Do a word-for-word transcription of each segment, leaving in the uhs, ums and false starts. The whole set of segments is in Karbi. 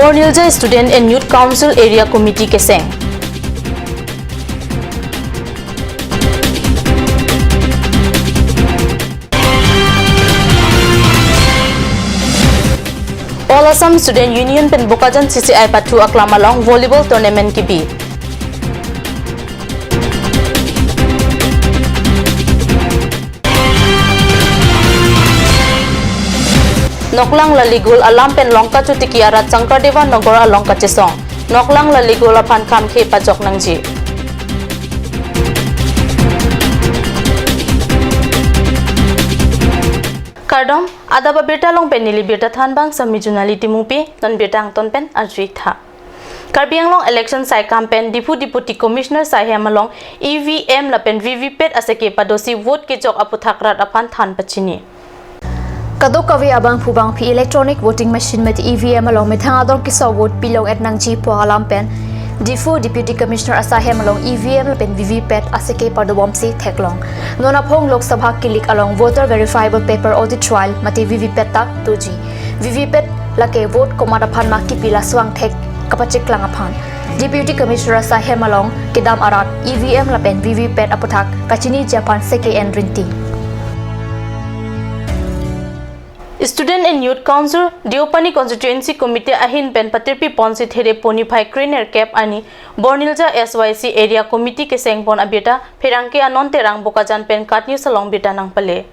Bornilja Student and Youth Council Area Committee keseng. All Assam Student Union pen Bokajan C C I pathu aklam along volleyball tournament kebi. Noklang Laligul alam pen Longkachotiki arat Shankardevan Nagar along kachesong. Noklang Laligul aphan khamkhe pajok nangji. Kardom, adap abirta along pen neli birta thanbang Sami Junali Timungpi, non birta angton pen arju-ik tha. Karbi Anglong election saikam pen Diphu Deputy Commissioner asaihem along E V M lapen V V P A T aseke padosi vote kejok aputhak rat aphan than pachini. Kadokave abangphu bangphi electronic voting machine mate E V M along methang ador keso vote pilong-et nangji pu alam pen Diphu Deputy Commissioner asaihem along E V M lapen V V P A T aseke padobomsi theklong. Non aphong Lok Sabha kilik along voter verifiable paper audit trail mate V V P A T ta doji. V V P A T lake vote komat aphan ma kipi laso angthek kapacheklang aphan. Deputy Commissioner asaihem along kedam arat E V M lapen V V P A T aputhak kachiniji aphan seke en rinti. Student and Youth Council, Deopani Constituency Committee ahin pen patirpi ponsi Therepo niphai krenerkep arni Bornilja S Y C Area Committee kesengpon abirta pherangke Anon Terang Bokajan pen KAT News along birta nangpale.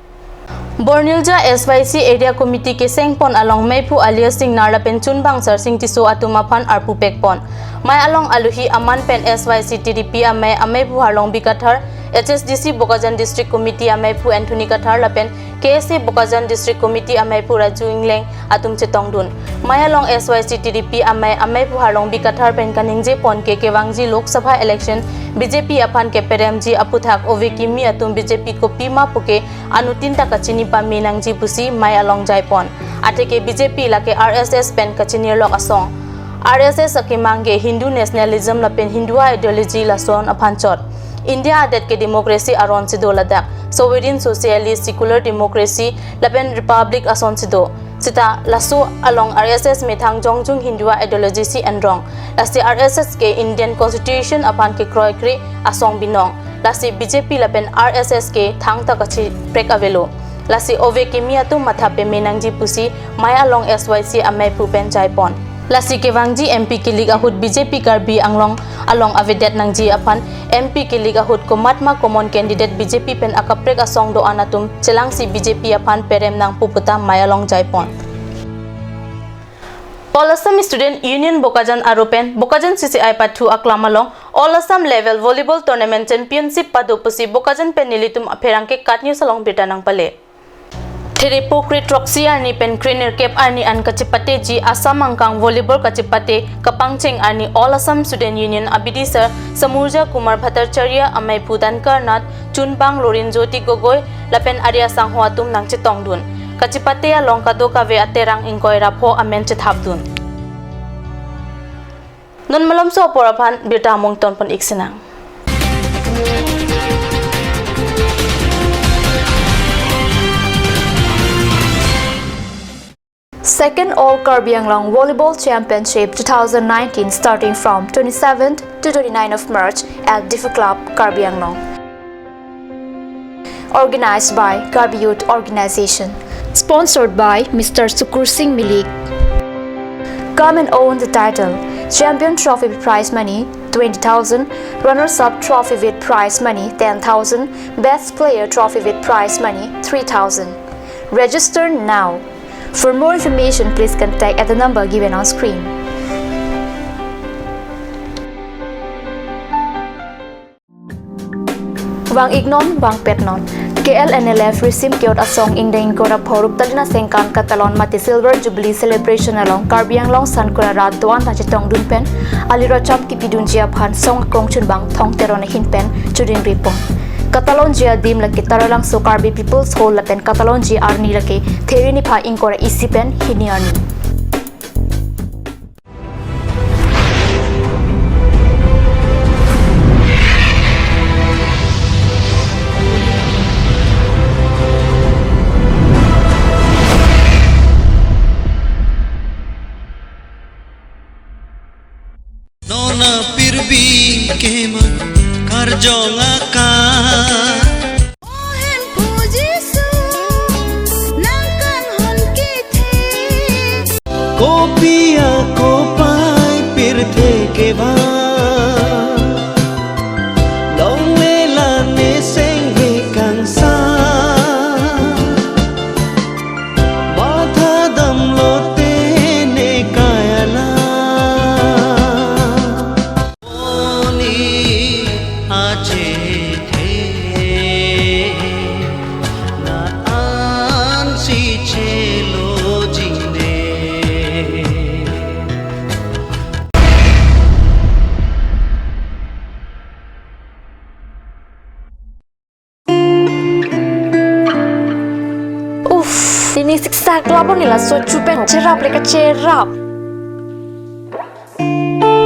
Bornilja S Y C Area Committee kesengpon along meiphu Alias Singnar lapen chunbang Sarsing Tisso atum aphan arpu pekpon. Mei along aluhi aman pen S Y C T D P amei ameiphu Harlongbi Kathar, H S D C Bokajan District Committee ameiphu Anthony Kathar lapen K S A Bokajan District Committee ameiphu Raju Ingleng atum chetongdun. Mei along S Y C T D P amei ameiphu Harlongbi Kathar pen kaningjepon ke kevangji Lok Sabha election B J P aphan keperemji aputhak ove kimi atum B J P kopima puke anuttin ta kachini pame nangji pusi mei along jaipon. Atheke B J P lake R S S pen kachinirlok asong. R S S akemang ke Hindu nationalism lapen Hindu ideology lason aphan chot. India adet ke democracy aron si do ladak. Sovereign, socialist, secular democracy lapen republic ason si do. Seta laso along R S S methang jongjung Hindu ideology si enrong. Lasi R S S ke Indian Constitution aphan kekroikre asong binong. Lasi B J P lapen R S S ke thangta kachiprek avelo. Lasi ove kimi atum matha peme nangji pusi mei along S Y C ameiphu pen jaipon. Lasi kevangji M P kilik ahut B J P Karbi Anglong along avedet nangji aphan M P kilik ahut komatma common candidate B J P pen akaprek asong do-an atum chelangsi B J P aphan perem nangpo puta mei along jaipon. All Assam Student Union Bokajan aro pen Bokajan C C I pathu aklam along All Assam Level Volleyball Tournament Championship pado pusi Bokajan pen nelitum apherangke KAT News along birta nangpale. Therepo kre throksi arni pen krenerkep arni an kachipateji Assam angkang volleyball kachipate kapangcheng arni All Assam Student Union abidisar Samurja Kumar Bhattacharya, ameiphu Dankar Nath, chunbang Lorin Jyoti Gogoi lapen ari asangho atum nangchetongdun. Kachipate along kadokave aterang ingkoi ra pho amen chethapdun. Non malomso apor aphan birta amung tonpon-ik sinang. Second All Karbi Anglong Volleyball Championship two thousand nineteen, starting from twenty-seventh to twenty-ninth of March at Diphu Club, Karbi Anglong. Organized by Karbi Youth Organization. Sponsored by Mister Sukur Singh Milik. Come and own the title. Champion trophy with prize money twenty thousand, runners-up trophy with prize money ten thousand, best player trophy with prize money three thousand. Register now. For more information, please contact at the number given on screen. Vang-iknon, vangpetnon. K L N L F risim ke-ot asong ingdeng ingkoi ra pho Ruptalin aningkan katalon mate Silver Jubilee Celebration along Karbi Anglong Sankura rat do-an ta chetongdun pen ali racham kipidunji aphan song akong chunbang Thong Teron ahin pen choding repon. Katalonji adim lake Taralangso Karbi People's Hall lapen katalonji arni lake There niphai ingkoi ra isi pen hini arni. Pi keman karjong aka. Ohen pu Jisu, nang kanghon kethe. Kopi akopai pirthe keba. Longlelan neseng vekangsa. Matha damlote ne kayala. Oni achethe na ansi chelo jingne. Uff, pini siksak labon nila so chupen cherap le kacherap.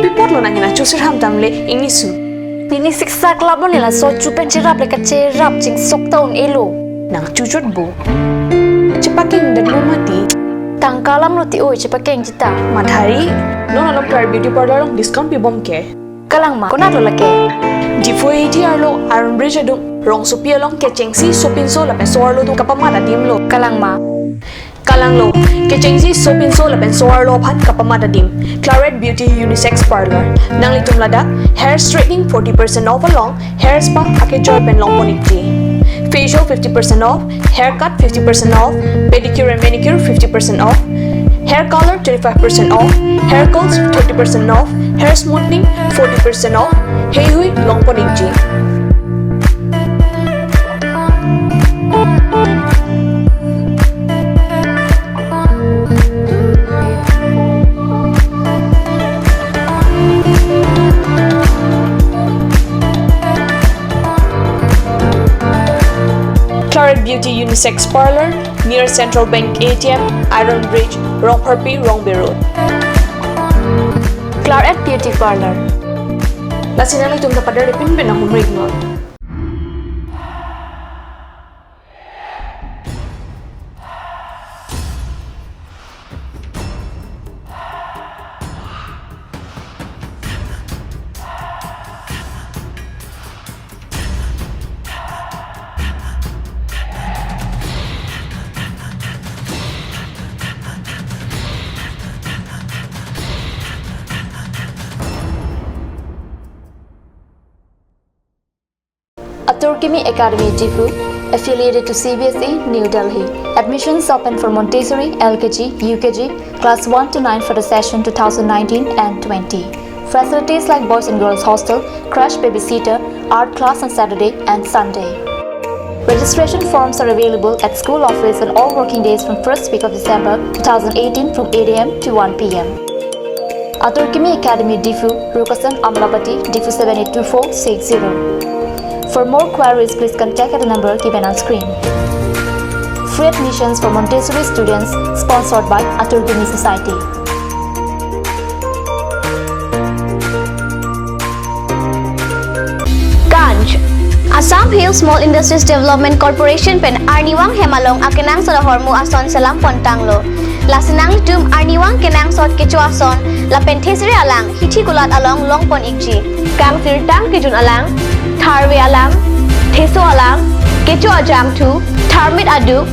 Pi apotlo nang hena chusir ham tamle ingni su. Pini siksak labon nila so chupen cherap le kacherap chingsok ta un-elo. Nang chuchot bo. Chepakeng dan mo mati. Tangka alamlo ti oi chepakeng jita. Mathari, non along Clarette Beauty Parlour along discount pibom ke. Kalang ma, konatlo lake? Diphu A T arlo Iron Bridge adung rongsopi along kechengsi sopinso lapen so-arlo atum kapamat adimlo. Kalang ma? Kalanglo, kechengsi sopinso lapen so-arlo aphan kapamat adim. Clarette Beauty Unisex Parlour. Nanglitum ladak hair straightening forty percent off along hair spa akejoi pen longpon ikji. Facial fifty percent off, haircut fifty percent off, pedicure and manicure fifty percent off, hair color twenty-five percent off, hair curls thirty percent off, hair smoothing forty percent off, heihui longpon ikji. Clarette Beauty Unisex Parlour, near Central Bank A T M, Iron Bridge, Rongpharpi, Rongbe Road. Clarette Beauty Parlour. Lasi nanglitum ta pader pinpin ahumrik non. Atur Kimi Academy Diphu, affiliated to C B S E, New Delhi. Admissions open for Montessori, L K G, U K G, class one to nine for the session two thousand nineteen and twenty. Facilities like boys and girls hostel, crash babysitter, art class on Saturday and Sunday. Registration forms are available at school office on all working days from first week of December two thousand eighteen from eight A M to one P M. Atur Kimi Academy Diphu, Rukasan Amlapati, Diphu seven eight two four six zero. For more queries, please contact at the number given on screen. Free admissions for Montessori students, sponsored by Atur Kimi Society. Ganj. Assam Hill Small Industries Development Corporation pen arnivang hem along akenangsot ahormu ason selam pontanglo. Lasi nanglitum arnivang kenangsot kecho ason lapen thesere alang hithi kulat along longpon ikji. Kangsirtang kejun alang, tharve alang, theso alang, kecho ajangthu, tharmit aduk,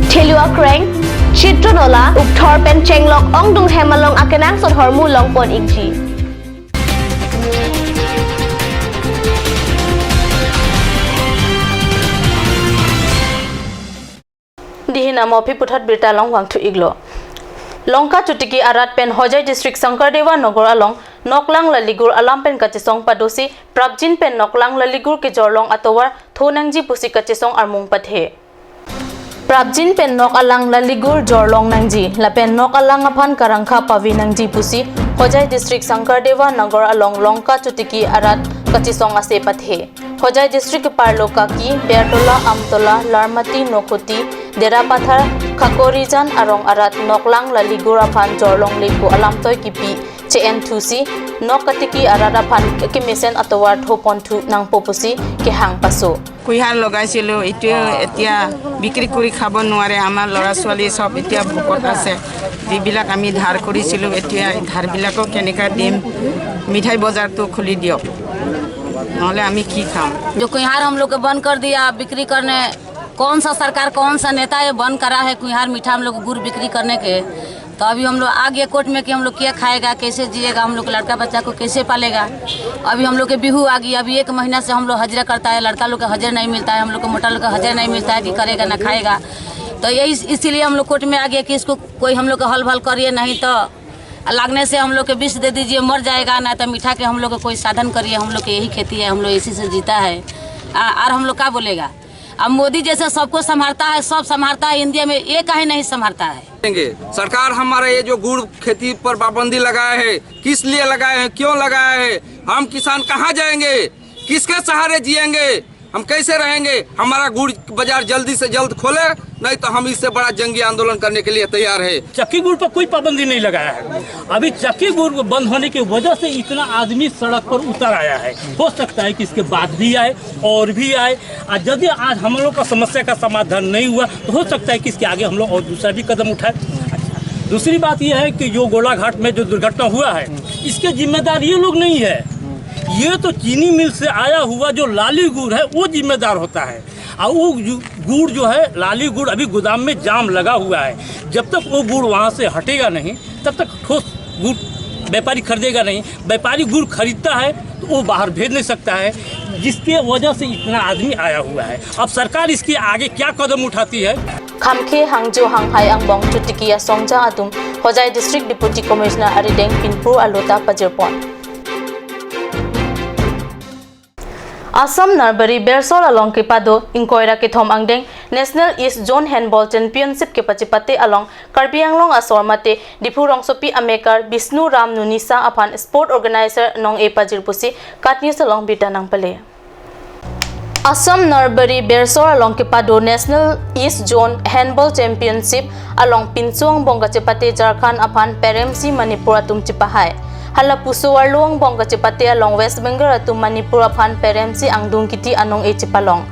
thelu akreng, chitro nola, ukthor pen chenglok ongdung hem along akenangsot ahormu longpon ikji. Dihin amo aphi puthot birta along vangthu iklo. Lanka Chotiki arat pen Hojai District Sankardev Nagar along noklang laligur alam pen kachesong padosi prapjin pen noklang laligur kejorlong atovar tho nangji pusi kachesong armung pathe. Prapjin pen nok alang laligur jorlong nangji, lapen nok alang aphan karangkha pave nangji pusi Hojai District Sankardev Nagar along Lanka Chotiki arat kachesong ase pathe. Hojai District keparlo Kaki, Bertola, Amtola, Larmati, Nokhoti, Derapathar, Khakorijan arong arat noklang laligur aphan jorlongle pu alamtoi kipi che-en thusi, nok katiki arat aphan kemesen atovar tho ponthu nangpo pusi kehang paso. কুঁহিয়াৰ লগাইছিলোঁ, এইটোৱে এতিয়া বিক্ৰী কৰি খাব নোৱাৰে। আমাৰ ল'ৰা ছোৱালী চব এতিয়া ভোকত আছে। যিবিলাক আমি ধাৰ কৰিছিলোঁ, এতিয়া এই ধাৰবিলাকো কেনেকৈ দিম? মিঠাই বজাৰটো খুলি দিয়ক, নহ'লে আমি কি খাম? जो कुम्हार हम लोग को बंद कर दिया बिक्री करने, कौन सा सरकार, कौन सा नेता ये बंद करा है कुम्हार मीठा हम लोग को गुड़ बिक्री करने के? तो अभी हम लोग आ गए कोर्ट में कि हम लोग क्या खाएगा, कैसे जिएगा, हम लोग के लड़का बच्चा को कैसे पालेगा। अभी हम लोग के बिहू आ गई, अभी एक महीना से हम लोग हजिरा करता है, लड़का लोग का हजिरा नहीं मिलता है, हम लोग को मोटा लोग का हजिरा नहीं मिलता है कि करेगा ना खाएगा। तो यही इस-, इसीलिए हम लोग कोर्ट में आ गया कि इसको कोई हम लोग का हल भल करिए, नहीं तो लगने से हम लोग के विष दे दीजिए, मर जाएगा, ना तो मीठा के हम लोग को कोई साधन करिए। हम लोग के यही खेती है, हम लोग इसी से जीता है। आ, और हम लोग क्या बोलेगा? अब मोदी जैसे सबको संभालता है, सब संभालता है, इंडिया में एक का ही नहीं संभालता है। देंगे। सरकार हमारा ये जो गुड़ खेती पर पाबंदी लगाया है, किस लिए लगाए हैं, क्यों लगाया है, हम किसान कहाँ जाएंगे, किसके सहारे जिएंगे, हम कैसे रहेंगे? हमारा गुड़ बाजार जल्दी से जल्द खोले, नहीं तो हम इससे बड़ा जंगी आंदोलन करने के लिए तैयार है। चक्की गुड़ पर कोई पाबंदी नहीं लगाया है। अभी चक्की गुड़ बंद होने की वजह से इतना आदमी सड़क पर उतर आया है। हो सकता है कि इसके बाद भी आए और भी आए। और यदि आज हम लोग का समस्या का समाधान नहीं हुआ, तो हो सकता है कि इसके आगे हम लोग और दूसरा भी कदम उठाए। दूसरी बात यह है कि जो गोलाघाट में जो दुर्घटना हुआ है, इसके जिम्मेदार ये लोग नहीं है। ये तो चीनी मिल से आया हुआ जो लाली गुड़ है, वो जिम्मेदार होता है। और वो जो गुड़ जो है, लाली गुड़ अभी गोदाम में जाम लगा हुआ है। जब तक वो गुड़ वहाँ से हटेगा नहीं, तब तक ठोस गुड़ व्यापारी खरीदेगा नहीं। व्यापारी गुड़ खरीदता है तो वो बाहर भेज नहीं सकता है, जिसके वजह से इतना आदमी आया हुआ है। अब सरकार इसके आगे क्या कदम उठाती है? Khamkhe hangjo hanghai angbong chotiki asongja atum Hojai District Deputy Commissioner arideng pinpur alota pajirpon. Assam Nalbari Bersor along kepado ingkoi ra kethom angdeng National East Zone Handball Championship kepachepate along Karbi Anglong asor mate Diphu rongsopi amekar Bisnu Ram Nunisa aphan sport organizer nong-e pajir pusi KAT News along birta nangpale. Assam Nalbari Bersor along kepado National East Zone Handball Championship along pinso angbong kachepate Jharkhand aphan peremsi Manipur atum chepahai. Hala puso arlo angbong kachepate along West Bengal atum Manipur aphan peremsi angdung kiti anong-e chepalong.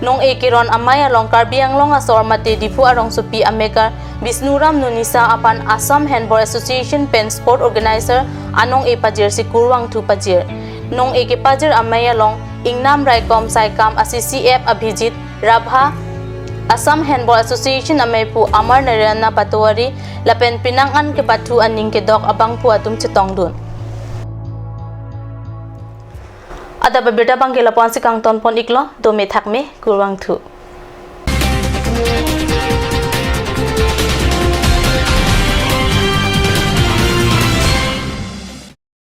Nong-e keron amei along Karbi Anglong asor mate Diphu arongsopi amekar Bisnu Ram Nunisa aphan Assam Handball Association pen sport organizer anong-e pajirsi kurvangthu pajir. Nong-e kepajir amei along Ingnam Raikom Saikam a-C C F Abhijit Rabha, Assam Handball Association ameipu Amar Narayana Patowari lapen penang an kepathu aning kedok abangphu atum chetongdun. Adap abirta abangke lapu-ansi kangtonpon iklo, dome thakme, kurvangthu.